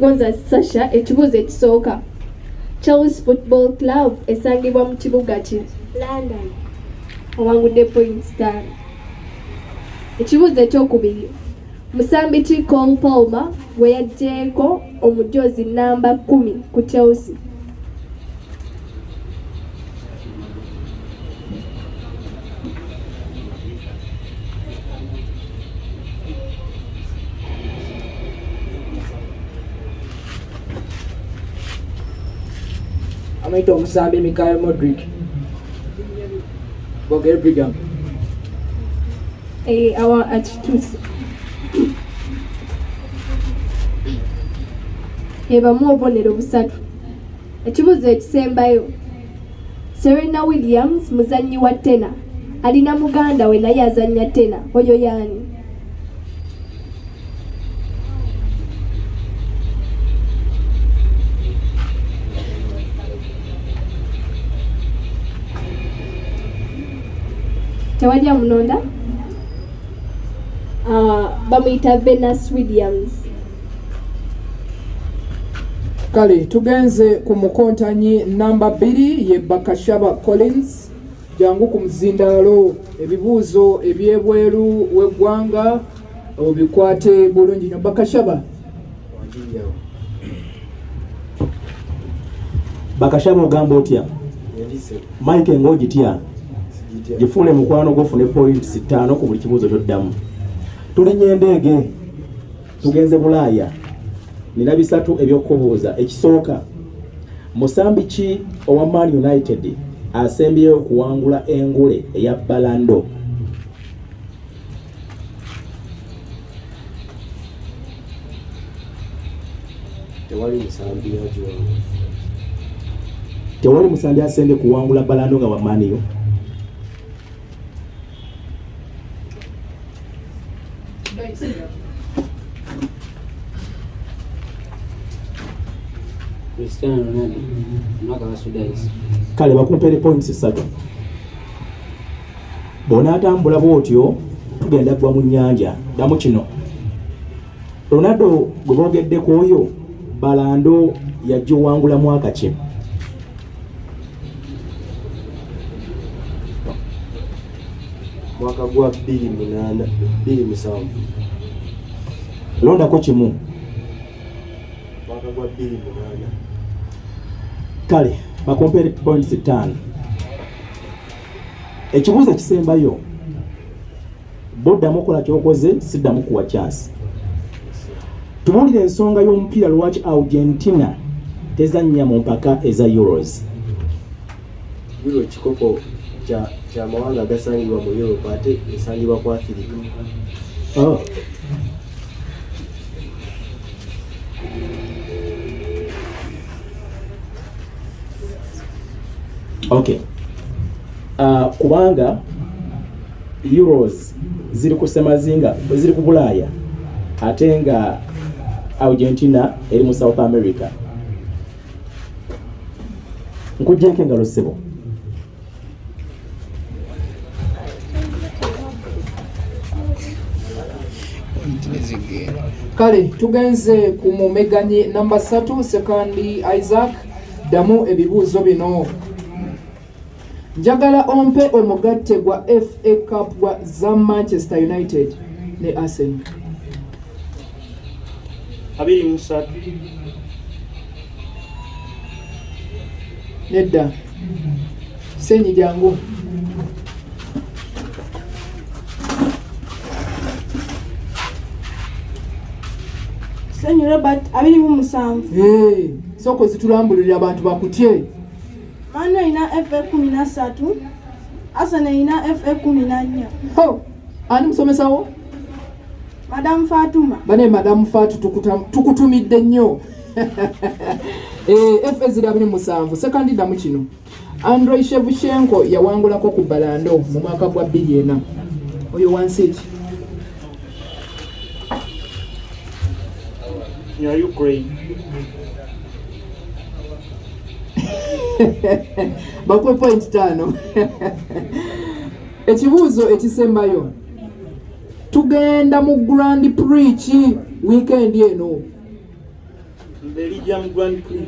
Gonza Sasha, ekibuuzo ekisooka. Chelsea Football Club esangibwa mu kibuga ki? London. Owangudde points 5. Ekibuuzo ekyokubiri. Musambi ki Cole Palmer gwe yaggyeeko omujoozi nnamba 10 ku Chelsea? Amuyita omusambi Mikael Modric. Bogere Brigham. Awa akituuse. Ebamu obubonero busatu. Ekibuuzo ekisembayo. Serena Williams muzannyi wa ttena. Alina muganda we naye azannya ttena. Oyo y'ani? Tewali amunonda? Bamuyita Venus Williams. Kale tugenze ku mukontanyi namba 2 ye Bakashaba Collins. Jangu ku muzindaalo, ebibuuzo eby'ebweru w'eggwanga obikwate bulungi nnyo. Bakashaba. Bakashaba ogamba otya? Mike ng'ogitya? Gifuule mukwano gwo ofune points 5 ku buli kibuuzo ky'oddamu. Tulinnya endeege, tugenze Bulaaya. Nina bisatu eby'okukubuuza. Ekisooka, musambi ki owa Man United asembyeyo okuwangula engule eya Ballon d'Or? Tewali musambi agiwangula. Tewali musambi asembye kuwangula Ballon d'Or nga wa Man U. Cristiano Ronaldo omwaka wa Sudais. Kale bakumpere points 3. Bw'onaatambula bw'otyo tugenda ggwa mu nnyanja. Ddamu kino. Ronaldo gwe boogeddeko oyo Ballon yagiwangula mwaka ki? Mwaka gwa 2008 2007. Londako kimu. Mwaka gwa 2008. Kale bakumpere points 5. Ekibuuzo ekisembayo, bw'oddamu okukola ky'okoze siddamu kuwa chance. Tubuulire ensonga y'omupiira lwaki Argentina tezannya mu mpaka eza Euros. Euro kikopo kya mawanga agasangibwa mu Europe ate esangibwa ku Africa. Oh. Okay. Kubanga Euros ziri ku semazinga, ziri ku Bulaaya ate nga Argentina eri mu South America. Nkuggyeko engalo ssebo. Kale tugenze ku mumeganyi namba 3 Sekandi Isaac, ddamu ebibuuzo bino. Njagala ompe omugatte gwa FA Cup gwa za Manchester United ne Arsenal. 23. Nedda. Senyi jangu. Senyi Robert 27. Hey, soko zitulambulira abantu bakutye. Manu erina FA 13, Arsenal erina FA 14. Ho, ani musomesawo? Madam Fatuma. Bane Madam Fatu tukutumidde nnyo. FA ziri 27. Sekandi ddamu kino. Andrei Shevchenko yawangulako ku Ballon d'Or mu mwaka gwa 2004. Oyo wansi ki? Ya Ukraine. Bakuwe point 5. Ekibuuzo ekisembayo. Tugenda mu Grand Prix ki weekend eno? Belgium Grand Prix.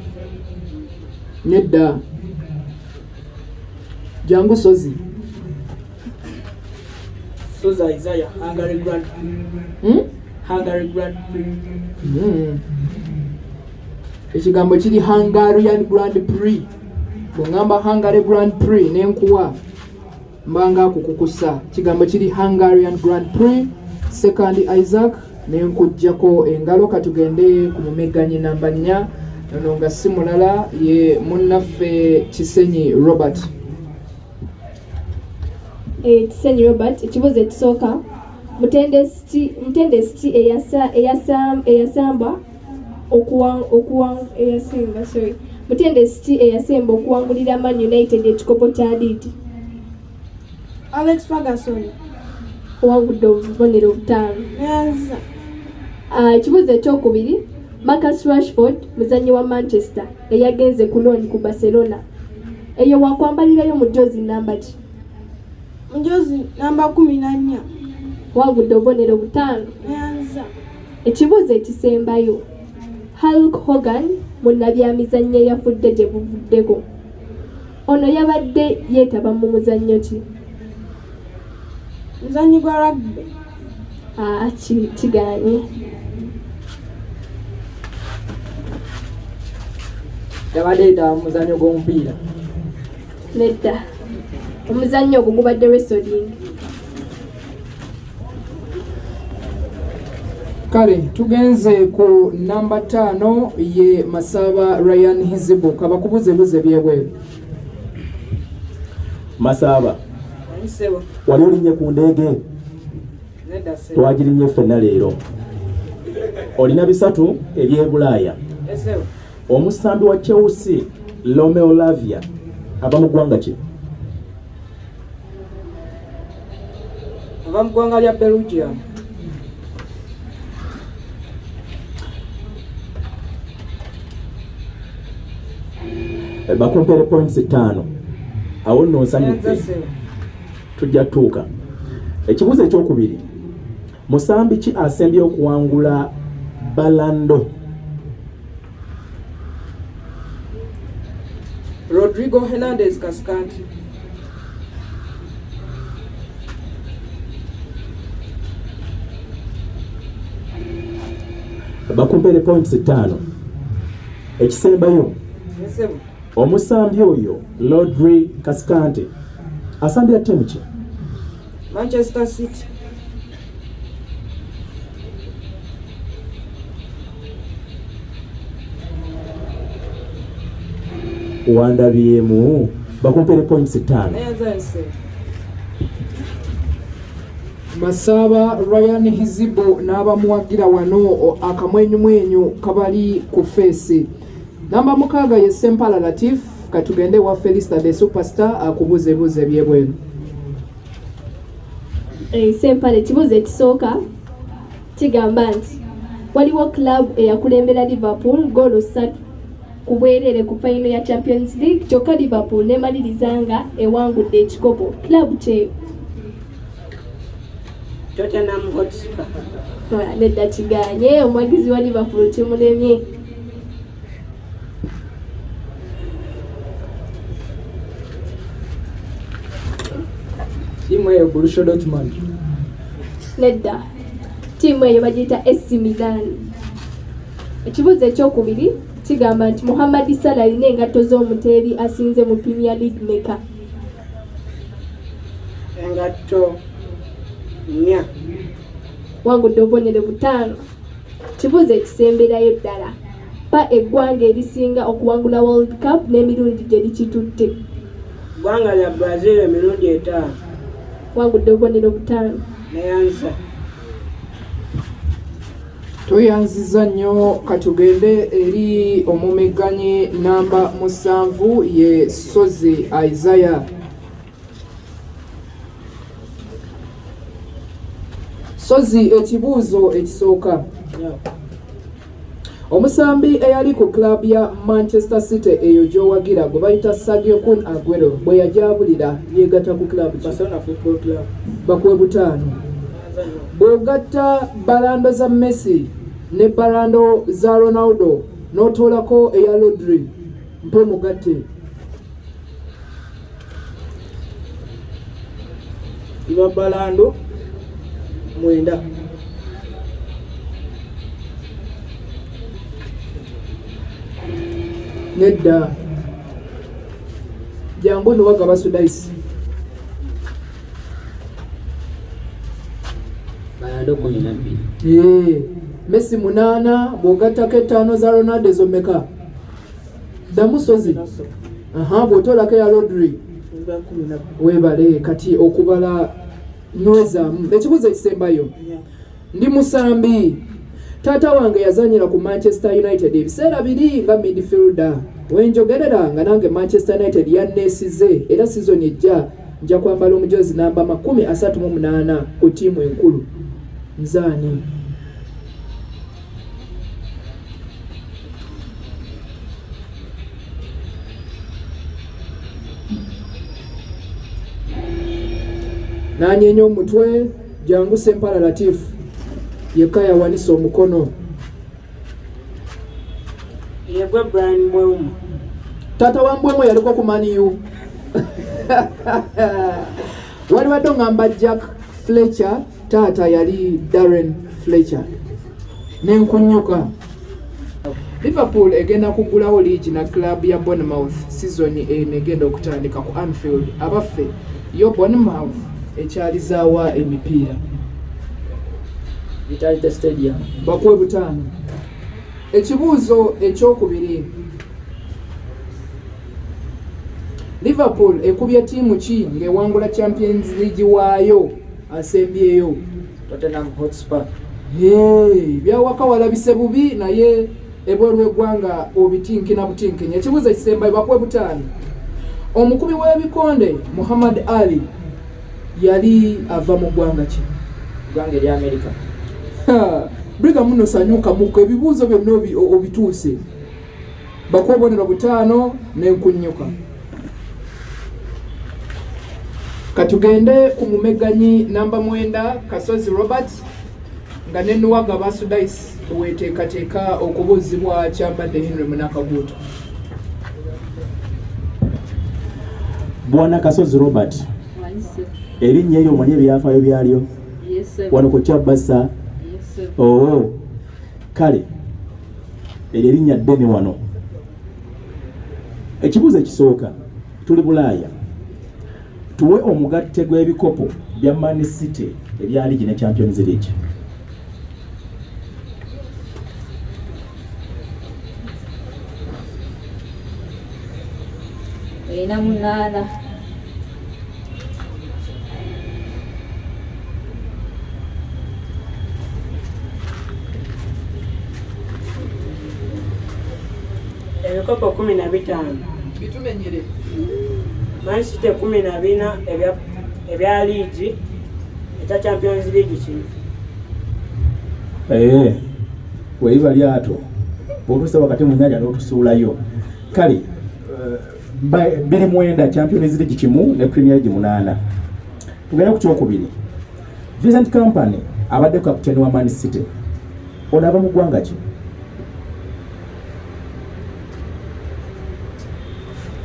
Nedda. Jangu Sozi. Soza Isaiah, Hungary Grand Prix. Hmm? Hungary Grand Prix. Ekigambo kiri Hungarian Grand Prix. Bw'ŋŋamba Hungary Grand Prix ne nkuwa mbanga akukukusa. Kigambo kiri Hungarian Grand Prix. Second Isaac ne nkuggyako engalo. Katugende ku mumegganyi namba 4, ono nga si mulala ye munnaffe Kisenyi Robert. Kisenyi Robert, ekibuuzo ekisooka, mutendesi ki eyasamba okuwa okuwa eyasemba, sorry, mutendesi ki eyasemba okuwangulira Man United ekikopo kya liigi? Alex Ferguson. Owangudde obubonero 5. Neyanziza. Ah, ekibuuzo ekyokubiri, Marcus Rashford muzannyi wa Manchester eyagenze ku loan ku Barcelona, eyo wakwambalirayo mu jozi namba ki? Mujozi namba 14. Wangudde obubonero 5. Neyanziza. Ekibuuzo ekisembayo, Hulk Hogan munnabyamizannyo eyafudde gye buvuddeko, ono yabadde yeetaba mu muzannyo ki? Muzannyi gwa rugby. Ah, kiganye. Yabadde yeetaba mu muzannyo gw'omupiira. Nedda, omuzannyo ogwo gubadde wrestling. Kale tugenze ku namba 5, ye Masaba Ryan Hizibu. Kabakubuze buze byebweru. Masaaba. Ssebo. Wali olinnye ku ndeege? Nedda ssebo. Twagirinnye ffenna leero. Olina bisatu ebyebulaaya. Ssebo. Omusambi wa Chelsea Romeo Lavia ava mu ggwanga ki? Ava mu ggwanga lya Belgium. Bakumpere points 5 awo nno. Neyanziza Nsanyudde. ssebo. Tujja tuuka. Ekibuuzo ekyokubiri, musambi ki asembye okuwangula Ballon d'Or? Rodrigo Hernandez Cascante. Bakumpere points 5. Ekisembayo, Ssebo. omusambi oyo Rodri Cascante asambira ttiimu ki? Manchester City. Wandabyemu. Bakumpere points 5. Neyanziza ssebo. Masaba Ryan Hizibu n'abamuwagira wano akamwenyumwenyu kabali ku face. Namba 6 ye Sempala Latif. Katugende wa Felista the Superstar akubuuza ebibuuzo ebyebweru. Sempala, ekibuuzo ekisooka kigamba nti waliwo club eyakulembera Liverpool goolo 3 ku bwereere ku final ya Champions League, kyokka Liverpool nemaliriza nga ewangudde ekikopo. Club kyeyo? Tottenham Hotspur. Nedda, kiganye. Omuwagizi wa Liverpool kimulemye. Ttiimu eyo Borussia Dortmund. Nedda, ttiimu eyo bagiyita AC Milan. Ekibuuzo ekyokubiri kigamba nti Muhammad Salah alina engatto z'omuteebi asinze mu Premier League meka? Engatto 4. Wangudde obubonero 5. Kibuuzo ekisemberayo ddala, pa eggwanga erisinga okuwangula World Cup n'emirundi gye likitutte. Ggwanga lya Brazil emirundi 5. Wangudde obubonero 5. Neyanziza. Toyanziza nnyo. Katugende eri omumegganyi namba 7, ye Sozi Isaiah. Sozi, ekibuuzo ekisooka, omusambi eyali ku club ya Manchester City eyo gy'owagira gwe bayita Sergio Kun Aguero bwe yajabulira yeegatta ku club ki? Barcelona Football Club. Bakuwe 5. Bw'ogatta Ballon d'Or za Messi ne Ballon d'Or za Ronaldo. N'otoolako eya Rodri, mpa omugatte. Biba balando 9. Nedda, jangu Nuwagaba Sudaisi. Balando 12. Ee, Messi 8, bw'ogattako 5 za Ronaldo ezo mmeka? Ddamu Sozi. Aha, bw'otoolako eya Rodri. Biba 12. Weebale, kati okubala nywezaamu. Ekibuuzo ekisembayo. Ndi musambi. Taata wange yazannyira ku Manchester United ebiseera biri nga midfielder. Wenjogerera nga nange Manchester United yanneesize era sizoni ejja nja kwambala omujoozi namba 38 ku ttiimu enkulu. Nze ani? N'anyeenya omutwe. Jangu Sempala Latif yekka yawanise omukono. Yegwe Brian Mbeumo. Taata wa Mbeumo yaliko ku Man U. Walibadde ongamba Jack Fletcher, taata yali Darren Fletcher. Nenkunyuka. Liverpool egenda kuggulawo liigi na club ya Bournemouth sizoni eno egenda okutandika ku Anfield. Abaffe, yo Bournemouth ekyalizaawa emipiira? Vitality Stadium. Bakuwe 5. Ekibuuzo ekyokubiri. Liverpool ekubye ttiimu ki ng'ewangula Champions League waayo asembyeyo? Tottenham Hotspur. Hey, byawaka walabise bubi naye ebweru w'eggwanga obitinkina butinkinyi. Ekibuuzo ekisembayo, bakuwe 5. Omukubi w'ebikonde Muhammad Ali yali ava mu ggwanga ki? Ggwanga erya Amerika. Briga muno sanyuka muko, ebibuuzo byonna obituuse. Bakuwa obubonero 5 n'enkunnyuka. Katugende ku mumegganyi namba 9 Kasozi Robert nga ne Nuwagaba Sudais weteekateeka okubuuzibwa Kyambadde Henry Munakaguuto. Bwana Kasozi Robert, erinnya eryo omanyi ebyafaayo byalyo? Wano ku Kyabasa. Oo, kale eryo erinnya ddene wano. Ekibuuzo ekisooka, tuli Bulaaya. Tuwe omugatte gw'ebikopo bya Man City ebya liigi ne Champions League. 48. Ebikopo 15. Bitumenyere. Man City 14 ebya liigi, ekya Champions League kino. Weriba lyato bw'otuusa wakati mu nnyanja n'otusuulayo. Kale 29 Champions League 1 ne Premier League 8. Tugende ku kyokubiri. Vincent Kompany abadde kapiteeni wa Man City. Ono ava mu ggwanga ki?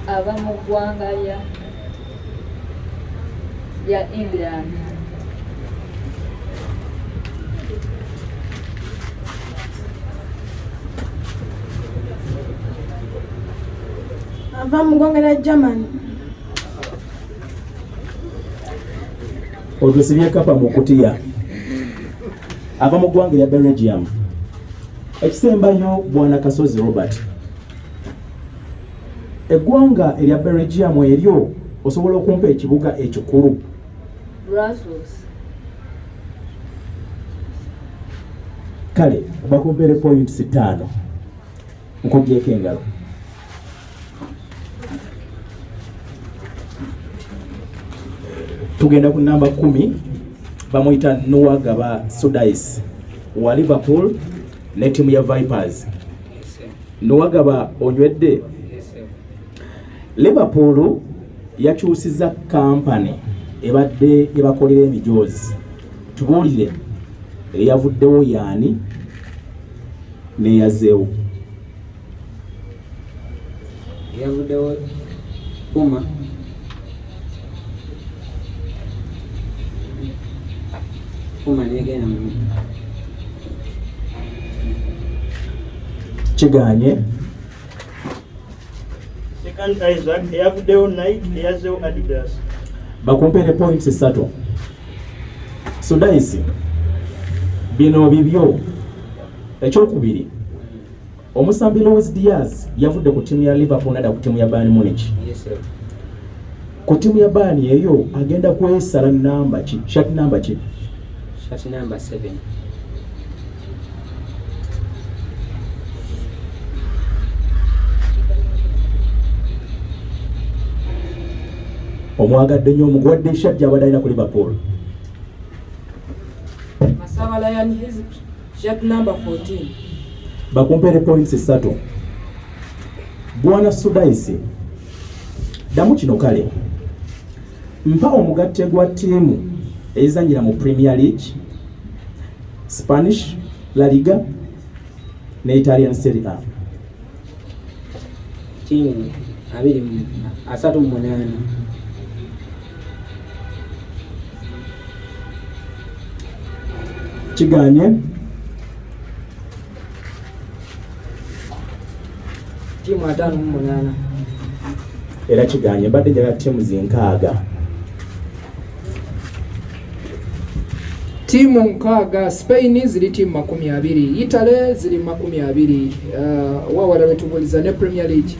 Ava mu ggwanga lya England. Ava mu ggwanga lya Germany. Otusibye kapa mu kutiya. Ava mu ggwanga lya Belgium. Ekisembayo Bwana Kasozi Robert. Eggwanga erya Belgium eryo osobola okumpa ekibuga ekikulu? Brussels. Kale bakumpere points 5. Nkugyeko engalo. Tugenda ku namba 10, bamuyita Nuwagaba Sudais wa Liverpool ne ttiimu ya Vipers. Nuwagaba onywedde? Liverpool yakyusiza kampani ebadde ebakolera emijoozi. Tubuulire eyavuddewo yaani n'eyazeewo. Eyavuddewo Puma. Puma negenda mu Kiganye. Second Isaac eyavuddewo Nike eyazzeewo Adidas. Bakumpere points 3. Sudaisi, bino bibyo. Ekyokubiri, omusambi Luis Diaz yavudde ku ttiimu ya Liverpool nadda ku ttiimu ya Bayern Munich. Yes, sir. Ku ttiimu ya Bayern eyo agenda kwesala namba ki? Shirt namba ki? Shirt number 7. Omwagadde nnyo, omuguwadde shirt gy'abadde alina ku Liverpool. Masaba Lion Hizb, shirt number 14. Bakumpere points 3. Bwana Sudaisi, ddamu kino kale. Mpa omugatte gwa ttiimu ezannyira mu Premier League, Spanish La Liga ne Italian Serie A. Ttiimu 38. Kiganye. Ttiimu 58. Era kiganye, mbadde njagala ttiimu 6. Ttiimu 6, Spain ziri ttiimu 20, Italy ziri 20, wawala betubuuliza ne Premier League.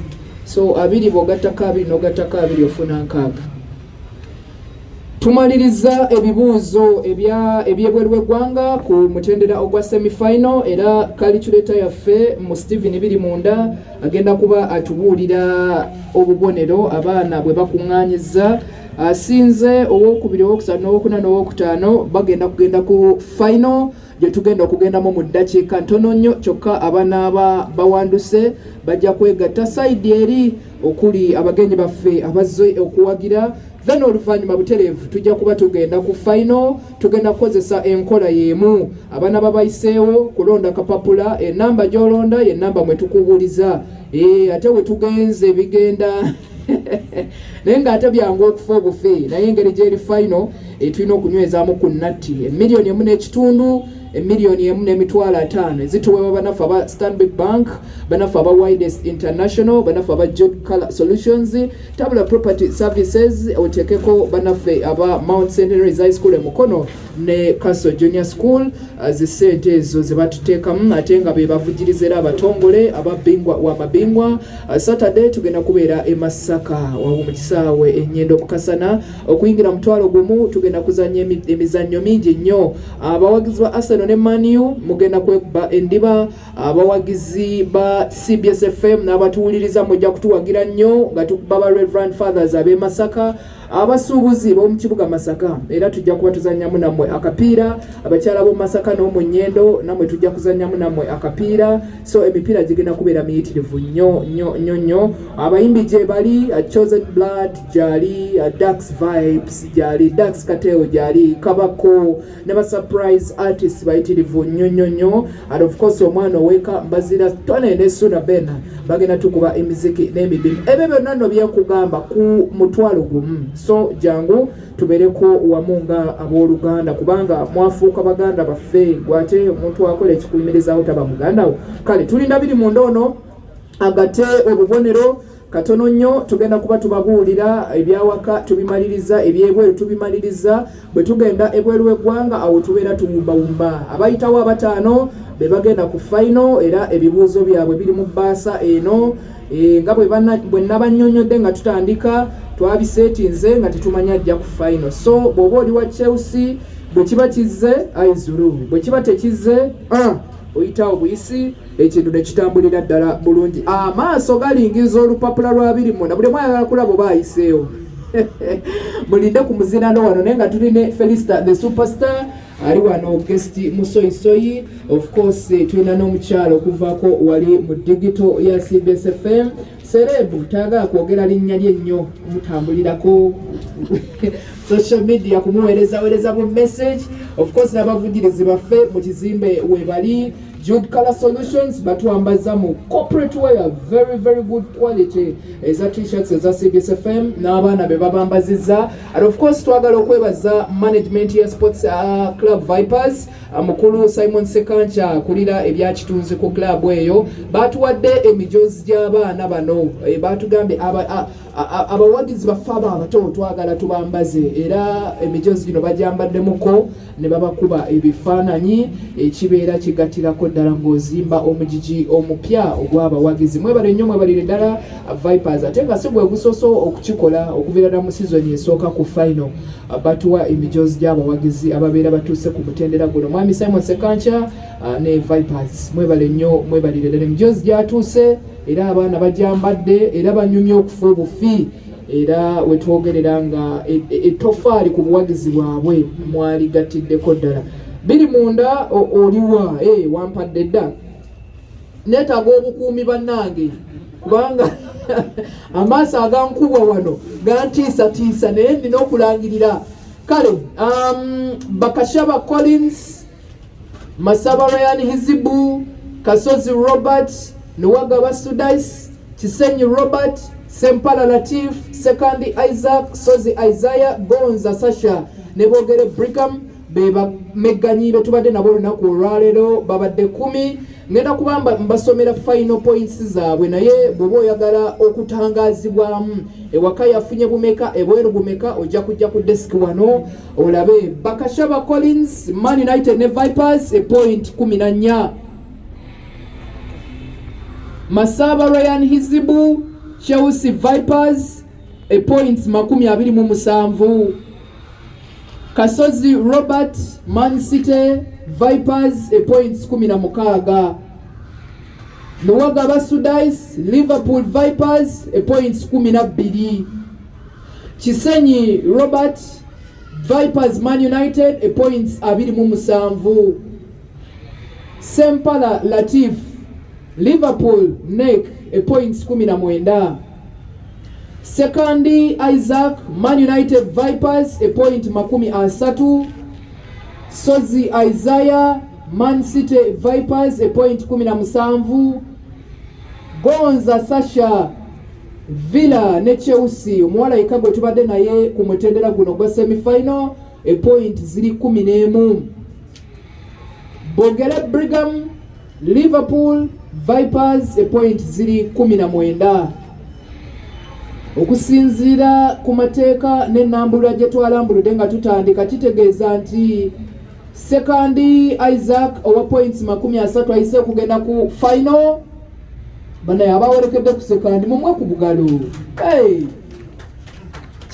So 20 bw'ogattako 2 n'ogattako 2 ofuna 6. Tumaliriza ebibuuzo eby'ebweru w'eggwanga ku mutendera ogwa semifinal, era calculator yaffe mu Steven biri munda agenda kuba atubuulira obubonero abaana bwe bakuŋŋaanyizza. Asinze owokubiri, owokusatu, n'owokuna n'owokutaano bagenda kugenda ku final gye tugenda okugendamu mu ddakiika ntono nnyo. Kyokka abanaaba bawanduse bajja kwegatta sayidi eri okuli abagenyi baffe abazze okuwagira. Then oluvannyuma butereevu tujja kuba tugenda ku final, tugenda kukozesa enkola y'emu. Abaana babayiseewo kulonda kapapula, enamba gy'olonda y'enamba mwe tukubuuliza. Ate we tugenze bigenda naye ng'ate byangu okufa obufe, naye engeri gy'eri final, tulina okunywezaamu ku natti emiliyoni 1 n'ekitundu, emiliyoni 1 n'emitwalo 5 ezituweebwa bannaffe aba Stanbic Bank, bannaffe aba Widest International, bannaffe aba Jude Color Solutions, Tabula Property Services, oteekeko bannaffe aba Mount St Mary's High School e Mukono ne Castle Junior School. Zisente ezo ze batuteekamu ate nga be bavugiriza era abatongole ababingwa wa mabingwa. Saturday tugenda kubeera e Masaka wamu mu kisaawe Ennyendo Mukasana okuyingira 1,000. Tugenda kuzannya emizannyo mingi nnyo. Abawagizi ba Arsenal ne Man U mugenda kwekuba endiba, abawagizi ba CBS FM n'abatuwuliriza mujja kutuwagira nnyo nga tukuba ba Reverend Fathers ab'e Masaka, abasuubuzi b'omu kibuga Masaka, era tujja kuba tuzannyamu nammwe akapiira. Abakyala b'omu Masaka n'omu Nnyendo nammwe tujja kuzannyamu nammwe akapiira. So emipiira gigenda kubeera miyitirivu nnyo nnyo nnyo nnyo. Abayimbi gye bali, Chosen Blood gyali, Dax Vibes gyali, Dax Kateo gyali, Kabako ne ba surprise artists bayitirivu nnyo nnyo nnyo. And of course omwana oweka Mbazira Tone ne Suna Ben bagenda tukuba emiziki n'emidimu. Ebyo byonna nno byenkugamba ku 1,000. So jangu tubeereko wamu nga abooluganda, kubanga mwafuuka baganda baffe. Gwate omuntu akola ekikuyimirizaawo taba muganda wo. Kale tulinda biri munda ono agate obubonero katono nnyo, tugenda kuba tubabuulira ebyawaka tubimaliriza, ebyebweru tubimaliriza. Bwe tugenda ebweru w'eggwanga awo tubeera tuwumbawumba abayitawo abataano be bagenda ku final, era ebibuuzo byabwe biri mu bbaasa eno. Nga bwe nabannyonnyodde nga tutandika, twabiseetinze nga tetumanya ajja ku final. So bw'oba oli wa Chelsea, bwe kiba kizze aizulu, bwe kiba tekizze oyitawo buyisi, ekintu ne kitambulira ddala bulungi. Amaaso galingiza olupapula lwa 24, buli omu ayagala kulaba oba ayiseewo. Mulinde ku muzinano wano, naye nga tuli ne Felista the superstar ali wano guest musoyisoyi. Of course tulina n'omukyalo okuvaako wali mu digital ya CBS FM, Serebu tayagala kwogera linnya lye nnyo, mutambulirako social media kumuweereza weereza bu message. Of course n'abavugirizi baffe mu kizimbe webali. Jude Color Solutions batwambaza mu corporate wear, very very good quality eza t-shirts eza CBS FM n'abaana be babambazizza. And of course twagala okwebaza management ya Sports Club Vipers, mukulu Simon Sekancha akulira ebyakitunzi ku club eyo. Batuwadde emijoozi gy'abaana bano, batugambye abawagizi baffe abo abato twagala tubambaze, era emijoozi gino bagyambaddemuko ne babakuba ebifaananyi, ekibeera kigattirako ddala ng'ozimba omugigi omupya ogw'abawagizi. Mwebale nnyo, mwebalire ddala Vipers. Ate nga si gwe gusoose okukikola, okuviira ddala mu sizoni esooka ku final batuwa emijoozi gy'abawagizi ababeera batuuse ku mutendera guno. Mwami Simon Sekancha ne Vipers, mwebale nnyo, mwebalire ddala. Emijoozi gyatuuse era abaana bagyambadde era banyumye okufa obufi, era wetwogerera nga ettofaali ku buwagizi bwabwe mwaligattiddeko ddala. Biri munda oliwa? Wampadde dda. Neetaaga obukuumi bannange, kubanga amaaso agankubwa wano gantiisatiisa, naye nina okulangirira. Kale Bakashaba Collins, Masaba Ryan Hizibu, Kasozi Robert, Nuwagaba Sudais, Kisenyi Robert, Sempala Latif, Sekandi Isaac, Sozi Isaiah, Gonza Sasha ne Bogere Brigham be bamegganyi be tubadde nabo olunaku olwaleero, babadde 10. Ngenda kuba mbasomera final points zaabwe, naye bw'oba oyagala okutangaazibwamu ewaka yafunye bumeka, ebweru bumeka, ojja kujja ku desk wano olabe. Bakashaba Collins, Man United ne Vipers, e point 14. Masaba Ryan Hizibu, Chelsea Vipers, e points 27. Kasozi Robert, Man City Vipers, e points 16. Nuwagaba Sudais, Liverpool Vipers, e points 12. Kisenyi Robert, Vipers Man United, e points 27. Sempala Latif, Liverpool NEC, e points 19. Sekandi Isaac, Man United Vipers, e point 30. Sozi Isaiah, Man City Vipers, e point 17. Gonza Sasha, Villa ne Chelsea, omuwala yekka gwe tubadde naye ku mutendera guno gwa semifinal, e point ziri 11. Bogere Brigham, Liverpool Vipers, e point ziri 19. Okusinziira ku mateeka n'ennambulula gye twalambuludde nga tutandika, kitegeeza nti Sekandi Isaac owa points 30 ayise okugenda ku final. Banaye abawerekedde ku Sekandi mumwe ku bugalo. Hey!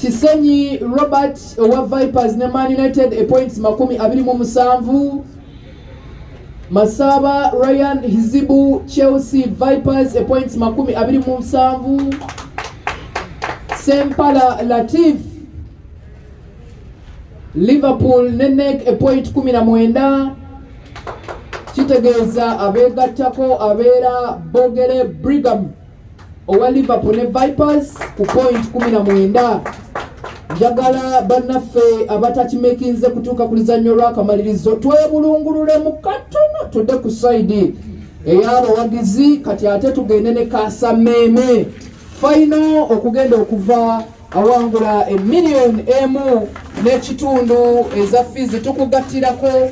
Kisenyi Robert owa Vipers ne Man United, e points 27. Masaba Ryan Hizibu, Chelsea Vipers, e points 27. Sempala Latif, Liverpool ne NEC, e point 19. Kitegeeza abeegattako abeera Bogere Brigham owa Liverpool ne Vipers ku point 19. Njagala bannaffe abatakimekinze kutuuka ku luzannya olw'akamalirizo twebulungululemu katono, tudde ku side ey'abawagizi. Kati ate tugende ne kasameeme final okugenda okuva awangula 1.5 emiliyoni eza fees, tukugattirako 1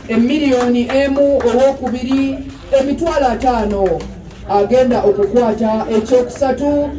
emiliyoni, owokubiri 50,000, agenda okukwata ekyokusatu.